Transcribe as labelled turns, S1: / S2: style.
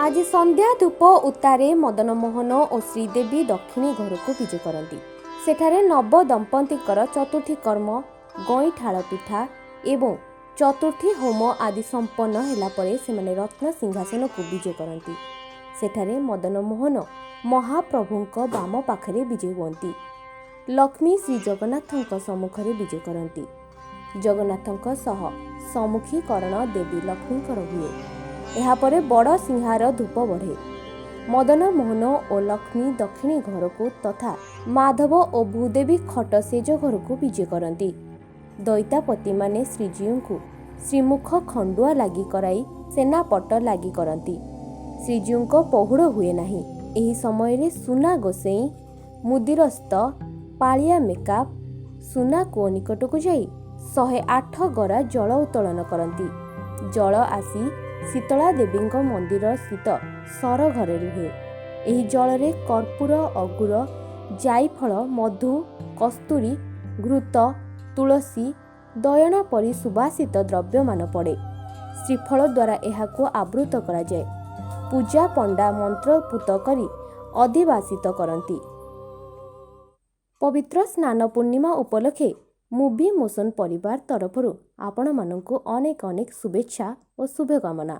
S1: ଆଜି ସନ୍ଧ୍ୟା ଧୂପ ଉତ୍ତାରେ ମଦନମୋହନ ଓ ଶ୍ରୀଦେବୀ ଦକ୍ଷିଣୀ ଘରକୁ ବିଜେ କରନ୍ତି। ସେଠାରେ ନବ ଦମ୍ପତିଙ୍କର ଚତୁର୍ଥୀ କର୍ମ, ଗଇଁଠାଳ ପିଠା ଏବଂ ଚତୁର୍ଥୀ ହୋମ ଆଦି ସମ୍ପନ୍ନ ହେଲା ପରେ ସେମାନେ ରତ୍ନ ସିଂହାସନକୁ ବିଜେ କରନ୍ତି। ସେଠାରେ ମଦନମୋହନ ମହାପ୍ରଭୁଙ୍କ ବାମ ପାଖରେ ବିଜେ ହୁଅନ୍ତି। ଲକ୍ଷ୍ମୀ ଶ୍ରୀଜଗନ୍ନାଥଙ୍କ ସମ୍ମୁଖରେ ବିଜେ କରନ୍ତି। ଜଗନ୍ନାଥଙ୍କ ସହ ସମ୍ମୁଖୀକରଣ ଦେବୀ ଲକ୍ଷ୍ମୀଙ୍କର ହୁଏ। ଏହାପରେ ବଡ଼ ସିଂହାର ଧୂପ ବଢ଼େ। ମଦନମୋହନ ଓ ଲକ୍ଷ୍ମୀ ଦକ୍ଷିଣୀ ଘରକୁ ତଥା ମାଧବ ଓ ଭୂଦେବୀ ଖଟ ଶେଯ ଘରକୁ ବିଜେ କରନ୍ତି। ଦଇତାପତିମାନେ ଶ୍ରୀଜୀଉଙ୍କୁ ଶ୍ରୀମୁଖ ଖଣ୍ଡୁଆ ଲାଗି କରାଇ ସେନାପଟ ଲାଗି କରନ୍ତି। ଶ୍ରୀଜୀଉଙ୍କ ପହୁଡ଼ ହୁଏ ନାହିଁ। ଏହି ସମୟରେ ସୁନା ଗୋସେଇଁ, ମୁଦିରସ୍ତ, ପାଳିଆ ମେକାପ ସୁନା କୂଅ ନିକଟକୁ ଯାଇ 108 ଗରା ଜଳ ଉତ୍ତୋଳନ କରନ୍ତି। ଜଳ ଆସି ଶୀତଳା ଦେବୀଙ୍କ ମନ୍ଦିର ସ୍ଥିତ ସରଘରେ ରୁହେ। ଏହି ଜଳରେ କର୍ପୂର, ଅଗୁର, ଜାଇଫଳ, ମଧୁ, କସ୍ତୁରୀ, ଘୃତ, ତୁଳସୀ, ଦୟଣା ପରି ସୁବାସିତ ଦ୍ରବ୍ୟମାନ ପଡ଼େ। ଶ୍ରୀଫଳ ଦ୍ୱାରା ଏହାକୁ ଆବୃତ କରାଯାଏ। ପୂଜା ପଣ୍ଡା ମନ୍ତ୍ରପୁତ କରି ଅଧିବାସିତ କରନ୍ତି। ପବିତ୍ର ସ୍ନାନ ପୂର୍ଣ୍ଣିମା ଉପଲକ୍ଷେ ମୁଭି ମୋସନ ପରିବାର ତରଫରୁ ଆପଣମାନଙ୍କୁ ଅନେକ ଅନେକ ଶୁଭେଚ୍ଛା ଓ ଶୁଭକାମନା।